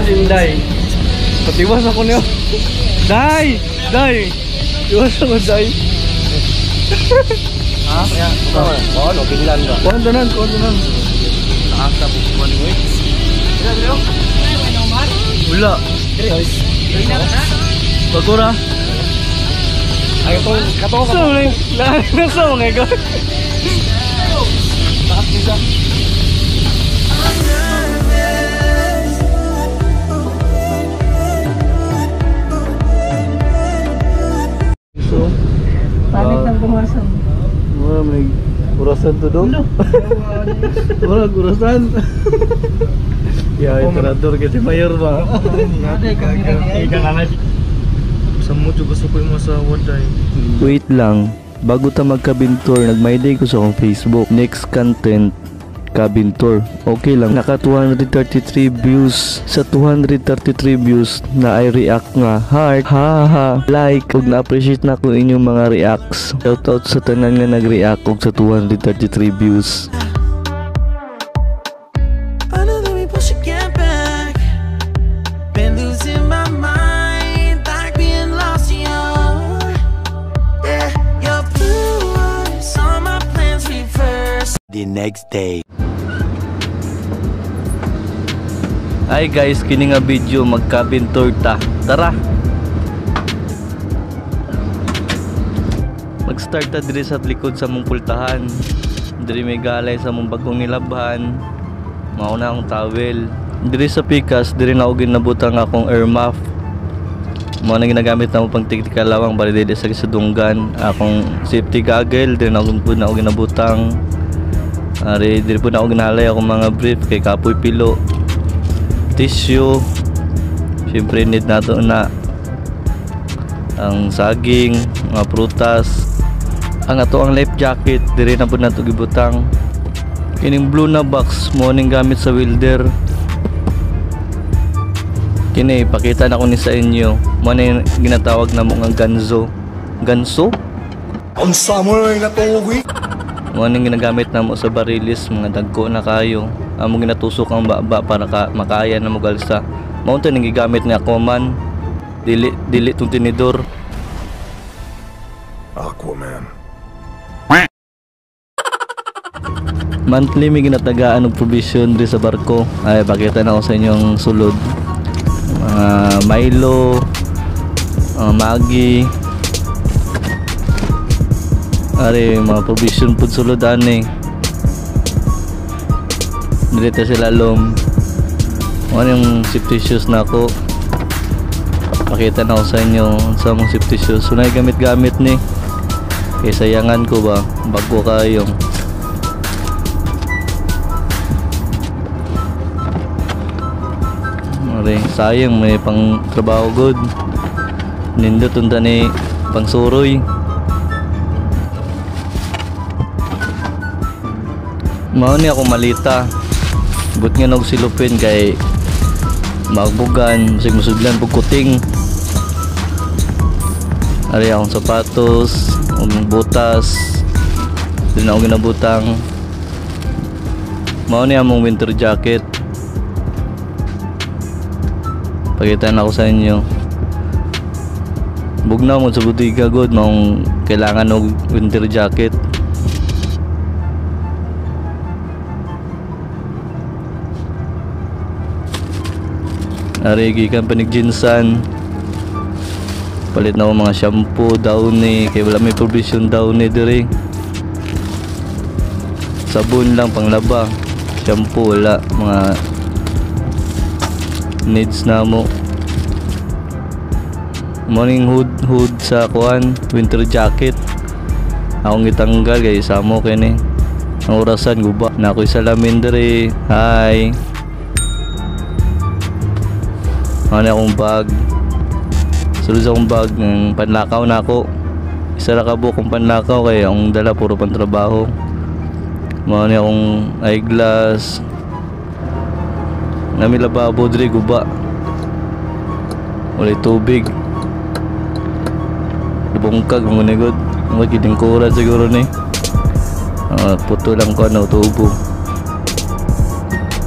Si Inday. Patiwas ako niyo. Day! Day! Iwas ako, Day. Ha? Ya, oh, no, kinlan ba? Kuhan tanan, kuhan tanan. Taas na bukuan ni. Wala. Bagura. Ay, katong katong So, lahat na sa mga ikaw. Taas nila. So, Panic nang bumasan. Mura may urasan to do. Mura urasan. Ya, iterador kasi mayor ba? Wait lang, bago ta magka-cabin tour, nag-my day ko sa akong Facebook. Next content, cabin tour. Okay lang, naka 233 views. Sa 233 views na I react nga heart, ha ha, like, ug na-appreciate na ko inyong mga reacts. Shoutout sa tanan nga nag-react og sa 233 views. I know that we both should get back. Been losing my mind, like being lost in you. Yeah, your blue eyes, all my plans reverse. The next day. Hi guys, kini nga video mag-cabin tour ta. Tara. Mag-start ta diri sa likod sa mong pultahan. Diri may galay sa mong bagong nilabhan. Mao na akong towel. Diri sa pikas, diri na ako ginabutang akong earmuff. Mao na ginagamit na mo pang tiktikal lawang bali diri sa dunggan. Akong safety goggle diri na ako pud na ako ginabutang. Ari diri pud na ako ginahalay akong mga brief kay kapoy pilo. Tissue, syempre need nato na ang saging, mga prutas, ang ato ang life jacket diri na pud nato gibutang. Kining blue na box mo ning gamit sa welder. Kini ipakita na ko ni sa inyo, mo ni ginatawag na mo nga ganzo. Ganso? Unsa mo na tuwi? Mo ning ginagamit na mo sa barilis, mga dagko na kayo. Amo ginatusok ang baba para makaya na mogalsa. Mao to ning gigamit ni Aquaman. Dili dili tong tinidor. Aquaman. Monthly may ginatagaan og provision diri sa barko. Ay pakita na ko sa inyong sulod. Mga Milo, Maggi. Ari mga provision pud sulod ani. Dili ta sila lom. Ano yung safety shoes na ako. Pakita na ko sa inyo sa mong safety shoes. So, gamit-gamit ni. Kay sayangan ko ba bago kayo. Ari, sayang may pang trabaho good. Nindot unta ni pangsuroy. Mao ni ako malita. But nga nog silupin kay magbugan, sig musudlan pug kuting. Ari akong sapatos, ug butas. Dili na ako ginabutang. Mao ni among winter jacket. Pakita na ako sa inyo. Bugnaw mo sa butika god, maong kailangan og winter jacket. Ari gikan pa nig-jinsan. Palit na ako mga shampoo, downy, kay wala may provision downy diri. Sabon lang panglaba, shampoo wala, mga needs na mo. Morning hood sa kuan, winter jacket. Akong gitanggal kay samo kini. Ang orasan guba na ako'y salamin diri. Hi. Ano akong bag. Sulod sa akong bag ng panlakaw na ako. Isa ra ka buok kong panlakaw kay akong dala puro pantrabaho. Mao ni akong eyeglass. Nami lababo diri guba. Walay tubig. Bungkag mo ni god. Magkidingkuran siguro ni. Puto lang ko ano tubo.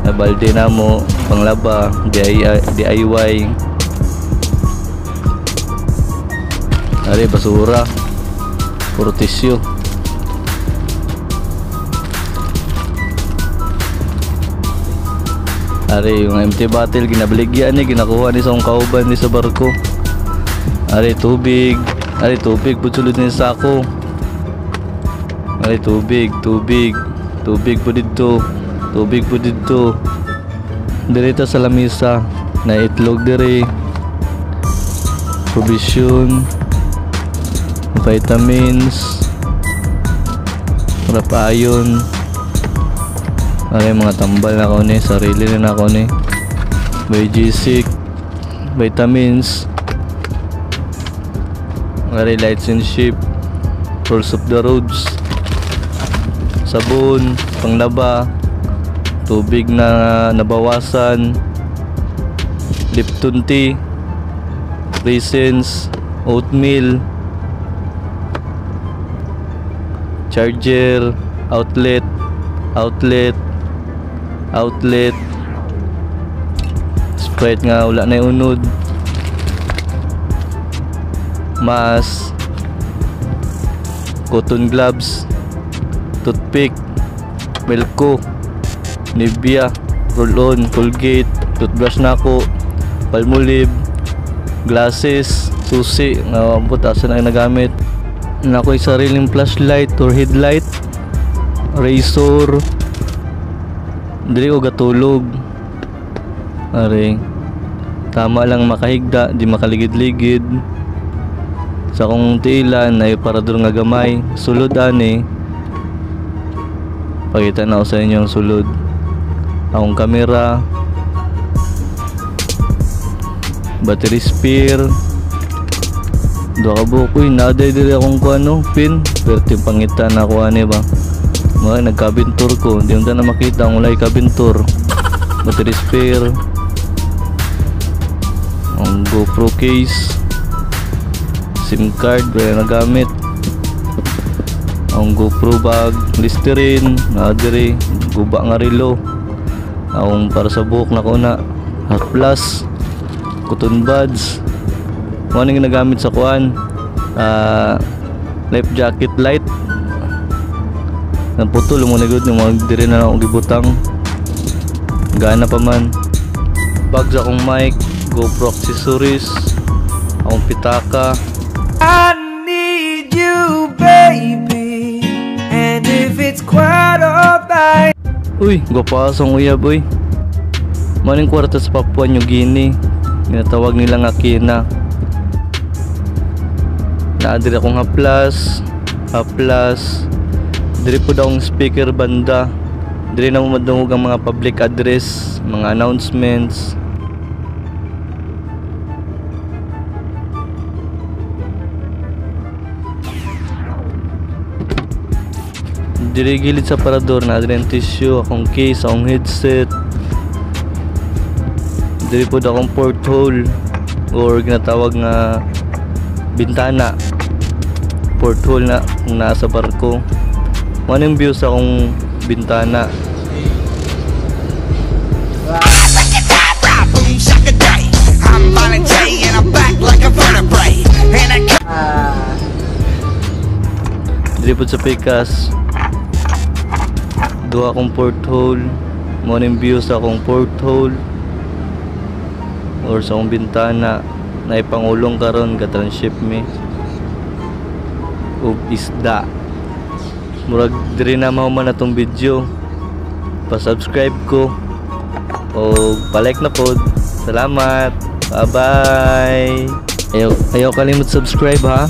Na balde na mo, panglaba, DIY. Ari basura. Puro tissue. Ari yung empty bottle ginabaligya ni, ginakuha ni sa akong kauban ni sa barko. Ari tubig, ari tubig pud sulod ni sa sako. Ari tubig, tubig, tubig pud didto, tubig pud didto. Diri ta sa lamisa, na itlog diri. Provision, vitamins, rapayon. Ari mga tambal na ako ni, sarili na ako ni. Biogesic, vitamins, ari lights and ship, rules of the roads, sabon, panglaba, tubig na nabawasan, Lipton tea, raisins, oatmeal, charger, outlet, outlet, outlet, Sprite nga wala na unod, mask, cotton gloves, toothpick, Melco, Nivea, roll-on, Colgate, toothbrush nako, Palmolive, glasses, susi nga ambot asa na nagamit. Nako yung sariling flashlight or headlight, razor. Dili ko gatulog. Are, tama lang makahigda, di makaligid-ligid. Sa akong tiilan ay parador nga gamay. Sulod ani. Pakita na ako sa inyo ang sulod. Akong kamera, battery spare, duha ka buok. Uy, naaday diri akong kuano, pin. Pero yung pangita na ako ani ba. Mga nagkabintur ko, hindi mo na makita ang walay kabintur. Battery spare, ang GoPro case, SIM card wala nagamit, ang GoPro bag, Listerine, naa diri, guba nga relo, akong para sa buhok na kuna, half plus, cotton buds, mo ning ginagamit sa kuan, life jacket light. Naputol mo ni gud ng mga diri na akong gibutang. Gana pa man. Bags akong mic, GoPro accessories, akong pitaka. I need you, baby, and if it's quite alright. Uy, gwapa sa uyab uy. Maning kwarta sa Papua New Guinea, ginatawag nila nga kina. Naa diri akong haplas, haplas. Diri pud akong speaker banda. Diri na mo madungog ang mga public address, mga announcements. Diri gilid sa parador na diri ang tissue, akong case, akong headset. Diri pud akong porthole or ginatawag nga bintana. Porthole na kung nasa barko. Ano yung view sa akong bintana? Diri pud sa pikas, duha akong porthole. Mo ning view sa akong porthole or sa akong bintana. Naipangulong karon ga-transship mi og isda. Murag diri na mahuman atong video. Pa-subscribe ko o pa-like na pod. Salamat. Bye-bye. Ayaw kalimot subscribe ha.